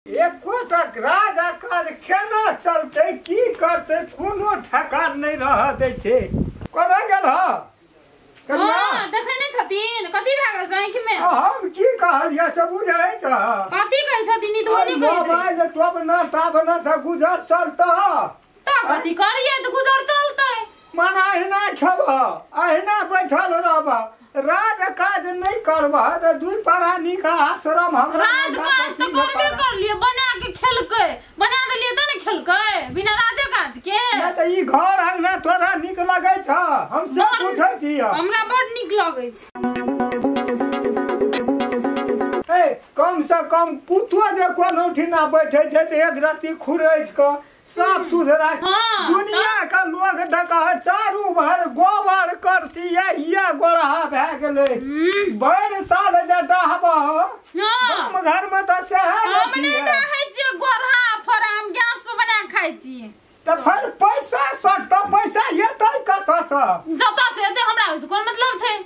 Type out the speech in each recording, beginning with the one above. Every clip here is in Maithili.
एकोटा राज आ काज केना चलतै, की करतै, कोनो ठेकान नहि रह दै छै। कोना गेल ह? हां, देखै नै छथिन कथी भए गेल छै आँखि में? हम की कहलियै से बुझै छ? कथी कहै छथिन? ई तो नहि कहैत रहै। मोबाइल टोपना टापना से गुजर चलतह। तऽ कथी करियै तऽ गुजर चलतै? माना अहिना खेबह, अहिना बैठल रहबह, राज काज नहि करबह तऽ दुइ प्राणी के आश्रम हमरा राज काज तऽ करबे करलियै, बना के खेलकै, बना देलियै तऽ ने खेलकै बिना राजे काज के। नहि तऽ ई घर अंगना तोरा नीक लगै छ? हम से पूछै छियह। हमरा बड नीक लगै छै। ए, कम से कम कुत्तो जे कोनो ठिना बैठे छै तऽ एक रत्ती खुरैच कऽ साफ सुथरा। दुनिया के लोग देखा चारू भर गोबर करसी ये गोरहा भए गेलै। भरि साल जे डहबह गाम घर में तऽ सएह ने हम नहि छियै। डाहै छियै गोरहा फोड़ा, हम गैस पर बना के खाइ छियै। तऽ फेर पैसा सटतऽ, पैसा एतै कतऽसँ? जतऽ से एतै हमरा ओहिसँ कोन मतलब छै?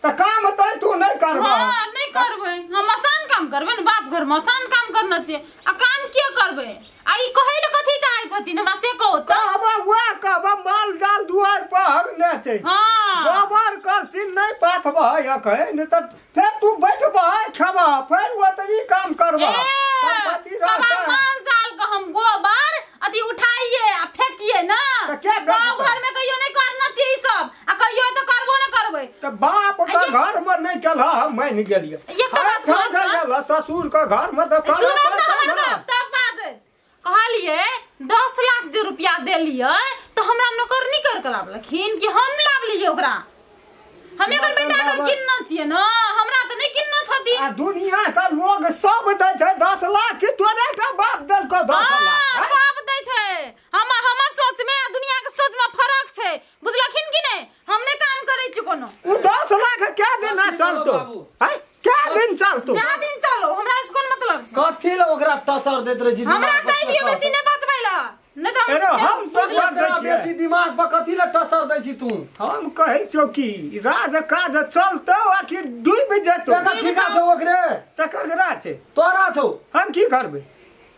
तऽ काम तऽ तू नहि करबह। हाँ, नहि करबै हम, आसान काम करबै ने, बाप घर में आसान काम करना छै। आ काम किया करबै? आ ई कहै लए कथी चाहै छथिन हमरा से कहू तऽ। कहबह वएह कहबह, माल जाल दुआर पर हगने छै। हाँ। गोबर करसी नहि पाथबह एखन तऽ फेर तू बैठबह खेबह, फेर ओतबी काम करबह। संपत्ति रहतै। माल जाल के हम गोबर अथी उठाइए आ फेकिए ना। तऽ किया फेकबै? गाँव घर में कहियो नहि करना छै ई सब, आ कहियो तऽ करबो नहि करबै। तऽ बाप के घर में नहि केलह, हम मानि गेलियै। एकटा बात हँ, कहब तऽ? गेलह, ससुर के घर में तऽ करऽ सुनब तऽ पड़तै हमर ने। गप तब बाजै। कहलियै 10 लाख जे रुपया देलियै तऽ हमरा नौकरनी कर के लाबलखिन कि हम लाबलियै ओकरा? हम एकर बेटा के किनने छियै ने, हमरा तऽ नहि किनने छथिन। आ दुनिया के लोग सब दै छै 10 लाख, कि तोरे टा बाप देलकौ 10 लाख? हाँ, सब दै छै। हम हमर सोच में आ दुनिया के सोच में फर्क छै, बुझलखिन कि नहि? हम नहि काम करै छी कोनो। उ 10 लाख क्या देना चलतो? हैं? क्या दिन चलतो? जा दिन चलो, हमरा से कोन मतलब छै? कथी लए ओकरा टचर दैत रहै छी? हमरा कहि दियौ बेसी नहि बतबै लए, नहि तऽ एरो हम टचर दै छियै। बेसी दिमाग पर कथी लए टचर दै छी तू? हम कहै छियौ कि राज काज चलतौ आखिर डूबि जेतौ। तकर ठीका छौ ओकरे? तऽ ककरा छै? तोरा छौ। हम की करबै?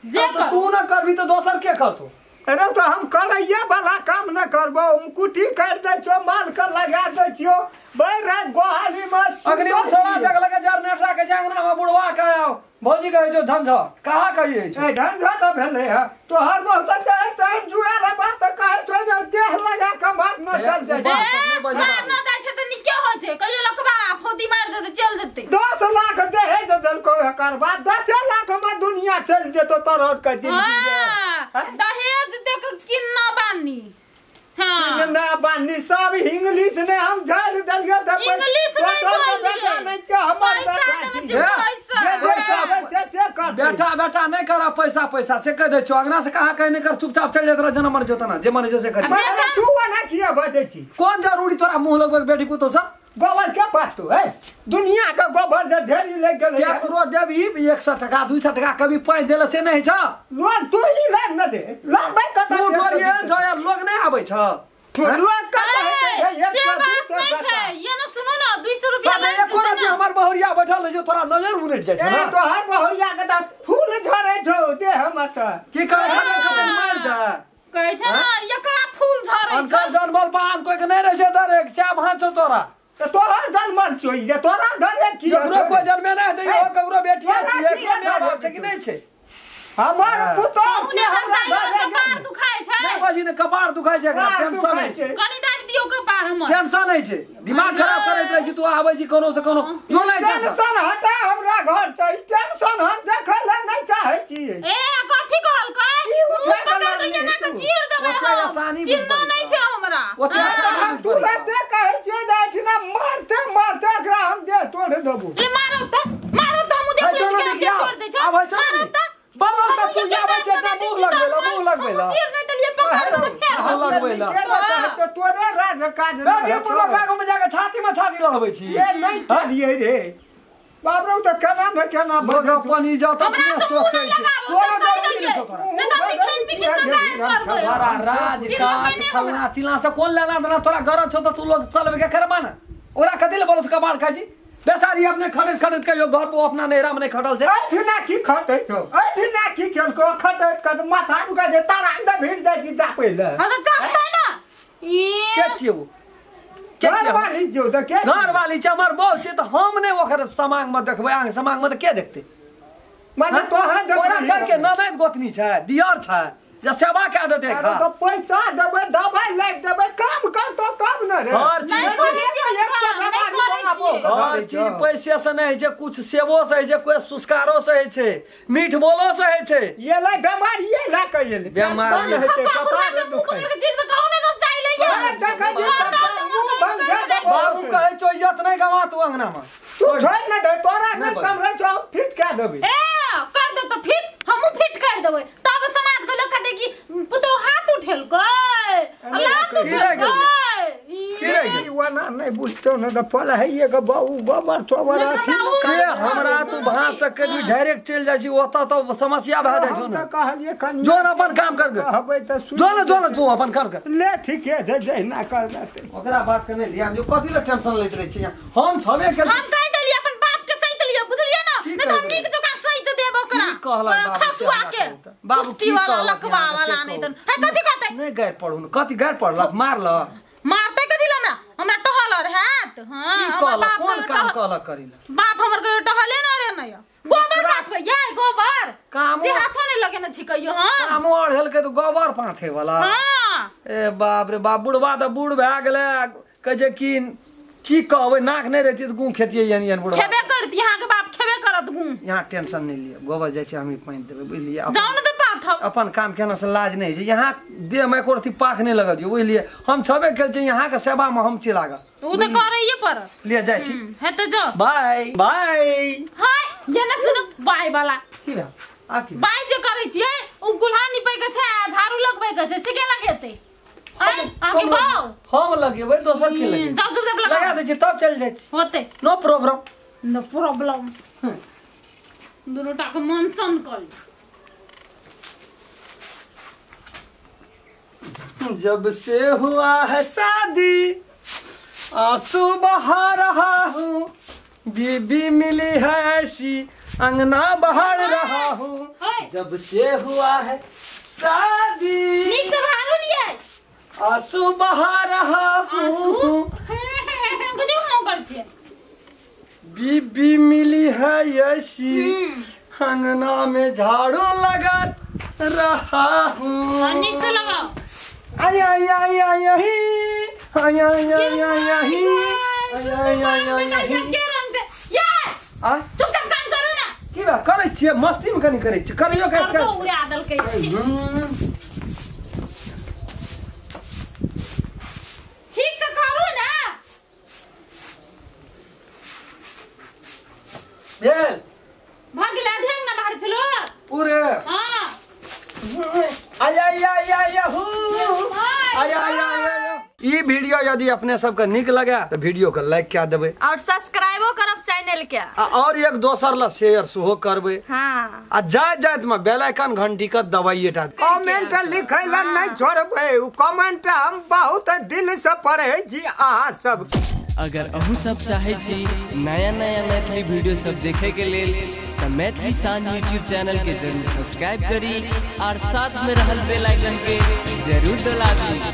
जे तऽ तू न करबी तऽ दोसर के करतौ? अरे तऽ हम करैये वाला काम न करबौ। हम कुटी काटि दै छियौ, माल के लगा दै छियौ, भरि राति गोहाली में अग्नि सुतल छोड़ा छियौ। देख लगे जरनेट राखे छै अंगना में, बुढ़वा के आओ भौजी कहै छौ झंझट कहाँ कहियै छौ? ए, झंझट भेलै हँ तोहर बहुत तहन जुआल बात कहै छौ जे देह लगा कऽ मारना चल जाइ छै। ए, मारना जाइ छै तऽ नीके होइ छै, कहियो लकबा फौती मारि देतै चलि जेतै। 10 लाख दहेज देलकौ, एकर बाद 10 लाख में दुनिया चलि जेतौ तोहर के जिंदगी रे। हाँ, दहेज देख किन्ना बानी। हाँ। किन्ना बानी सब इंग्लिश ने हम झाड़ि देलियै तऽ इंग्लिश नहि दोसर के बोललियै। बेटा नहि छै, हमर पैसा बेटा देबै छी। छियै, पैसा। जे पैसा आबै छै से करतै। बेटा बेटा नहि कर, पैसा पैसा से कहि दै छियौ। अंगना से कहाँ कहीं नहि कर, चुपचाप चलि जाइत रह, जेना मन छौ तेना, जे मन छौ से करी। अरे तू ओना किया बजै छी? कोन जरूरी तोरा मुँह लगबै बेटी पुतोह सब? गोबर के पाथतौ? है दुनिया के गोबर जे ढेरी लागि गेलै। केकरो देबही 100 टका 200 टका कभी पाइ देले से नहि छ। लोन तू ही लान न दे, लान भाई कतऽ तू से तोर एहन छौ यार, लोग नहि आबै छ। लोग कतऽ हेतै? ए, एक से सौ, दू बात सौ नहि टका। छै। ये ने सुनू ने, 200 रुपया साले लागि एको जेतै रति ने। हमर बहुरिया बैठल रहै छौ, तोरा नजर उलटि जाइ छौ ए ने। तोहर बहुरिया के तऽ फूल झड़ै छौ देह में से। की करै खटन खटन मारि जा कहै छै ने एकरा फूल झड़ै छै। अनकर जनमल पान कोई के नहि रहै छै दर एक श्याम हाथ छौ तोरा। तऽ तोहर जनमल छौ जे तोरा धरे की ककरो कोई जन्मे नहि हेतै, इहो ककरो बेटिया तोरा छियै, की एकरो माय बाप धरे छै कि नहि छै? हमर पुतोह हुने छै, हमरा दसाइ धरे कपार दुखाइ छै। नहि बाजी ने कपार दुखाइ छै, एकरा कपार टेंशन दुखाइ होइ छै। छै। कनि दाबि दियौ कपार हमर। टेंशन होइ छै, दिमाग खराब करैत रहै छी तू, आबै छी कोनो से कोनो जो नहि टेंशन। टेंशन हटा हमरा घर से, ई टेंशन हम देखै लए नहि चाहै छियै। ए कथी कहलकै? की मुँह उठा के पकड़ के लानली एना के तू? चीर देबै ओते हम। आसानी चिन्ह बुझि नहि छै हमरा। ओते हाँ। आसानी हम तुरते कहै छियै जे एहिठिना मारते मारते एकरा हम देह तोड़ि देबौ। ले मारौ तऽ, मारौ तऽ, हमहूँ देख लै छी केना देह तोड़ि दै छै। आब होइ छै मारौ ने? तऽ। बलो से हमहूँ तू एके आबै छै बात एकरा बता मुँह दै छी लगबै तऽ लए, मुँह लगबै लए। हमहूँ चीर नहि देलियै, पकड़ के तऽ फेर मुँह लगबै लए। के कहै छै तोरे राज काज नहि बेटी हेतौ। पुतोह आगू में जाके छाती में छाती लड़बै छी। ये नहि केलियै रे बाप रे, ओ तऽ केना ने केना लोग बजै छौ। अपन इज्जत हमरा अपने से मुँह सोचै नहि छै, लगाबू, कोनो से कहि जरूरी नहि देलियै। छौ तोरा। नहि तऽ हम बिखिन बिखिन कऽ गायब करबै। तोरा राज चिल्लबै काट नहि फलना हमरा। चिलना से कोन लेना देना? तोरा गरज छौ तऽ तू लोग चलबे के करबा ने, ओकरा कथी लए बोलो से कबाड़ खाइ छी? बेचारी अपने खटैत खटैत कहियो घर पर अपना नैहरा में नहीं खटल छै। एठिना की खटैत हो, एठिना की केलको खटैत खटैत माथा दुखा जे तारा अंदर भीड़ जाइ छी जा पहिले। हां त चाहतै ना ई के छियै उ? के घर वाली जो त के घर वाली छै हमर बहू छै त हम नै ओकर समांग में देखबै, आंग समांग में त के देखतै? माने तोहरा ओकरा छै के ननैद गोतनी छै, दियर छै, जे सेवा कए देतै खा। तो पैसा देबै, दवाई लाइब देबै, काम करतो तब न रे। हर चीज हर चीज पैसे से नहीं होइ छै, कुछ सेवो से होइ छै, कोई संस्कारो से होइ छै, मीठ बोलो से होइ छै। ये ला बेमारी ये ला कहिए बेमारी बाबू कहै छौ इज्जत नहीं गवा तू अंगना में। तू छोड़ न दे, तोरा नहीं समझै छौ, फिट कए देबै। ए कर दे तो फिट, हमहु फिट कर देबै तब समाज के लोग कहते कि पुतो हाथ उठेलकै लात उठेलकै। की रह गेल? ओना नहीं बुझतो न त पल है के बाबू गोबर तोबर अथी से हमरा तू भास सकै तू डायरेक्ट चल जाइ छी ओत त समस्या भए जाइ छौ न। कहलिए कनी जो न अपन काम कर गे, कहबै त जो न जो न तू अपन काम कर ले। ठीके छै जहिना कर देतै ओकरा बात के नहीं ध्यान दियौ। कथि ले टेंशन लैत रहै छी? हम छबे के हम कहि देलियै अपन बाप के सैत लियौ, बुझलियै न? नहीं त हम नीक जकाँ सैत देब ओकरा। की कहलक बाबू? खसुआ के बाबू पुष्टि वाला लकवा वाला नहीं त है कथि कहतै? नहीं गैर पढ़ू न, कथि गैर पढ़लक? मारलक? मारतै कथि ल हमरा? हमरा टहल रहत। हां की कहलक? कोन काम कहलक करिला? बाप हमर कहियो टहले न रे न गोबर पाथबै ये गोबर काम जे हाथो नै लगे न छिकैयो। हां कामो अढ़ेलकै त गोबर पाथे वाला। हां ए बाप रे बाप, बुढ़वा त बूढ़ भए गेलै, कहै छै कि की कहबै, नाक नहीं रहती त गूं खेतियै एहन एहन बुढ़वा खेबे करती। अहाँ के बाप खेबे करत गूं। यहाँ टेंशन नहीं लिअ, गोबर जाइ छै हम पानि देबै, बुझलियै? जाउ न त पाथब। अपन काम केना से लाज नहीं छै। यहाँ देह में एको रत्ती पाख नहीं लगऽ दियौ, बुझलियै? हम छबे केल छी, यहाँ के सेवा में हम छी लागल। उ त करैये पड़त। लिए जाइ छी। हेतै जाउ। बाय बाय। हाय जेना सुन बाय वाला की भेल? आ की बाय जे करै छियै उ गुल्हा निपै के छै आ झाड़ू लगबै के छै, से के लगेतै? आगे बाऊ हम लगेबै, दोसर के लगेबै? जाउ चुपचाप लगा दै छी तब चल जाइ छी। होतै नो प्रॉब्लम। नो प्रॉब्लम। दुनू टा के मन सन कर। जब से हुआ है शादी आंसू बहा रहा हूँ, बीबी मिली है ऐसी अंगना बहा रहा हूँ। जब से हुआ है शादी नीक से बहारू लियै आंसू बहा रहा हूँ, बीबी मिली है ऐसी अंगना में झाड़ू लगा रहा हूँ। नीक से लगाओ। आई आई आई आई आई आई आई आई आई आई आई आई आई के रंग से ये चुपचाप काम करू ना। की बात करै छियै? मस्ती में कनी करै छियै, करियो के कर दो उड़ा देलकै। ठीक से करू ना। भेल भाग गेलै ध्यान ना बाहर चलो पूरे। हां आई आई आई आई हू आई आई आई। ई वीडियो यदि अपने सबके नीक लगे तो वीडियो के लाइक कए देबै और सब्सक्राइबो करब चैनल के और एक दोसर ला शेयर सेहो करबै। हां आ जाइत जाइत में बेल आइकन घंटी के दबाइए टा। कमेंट लिखै ला नहीं छोड़बै, उ कमेंट हम बहुत दिल से पढ़ै छी अहाँ सब। अगर अहू सब चाहे छी नया नया मैथिली वीडियो सब देखे के लेल तो मैथिली शान यूट्यूब चैनल के जरूर सब्सक्राइब करी और साथ में रहल बेल आइकन के जरूर दबाबी।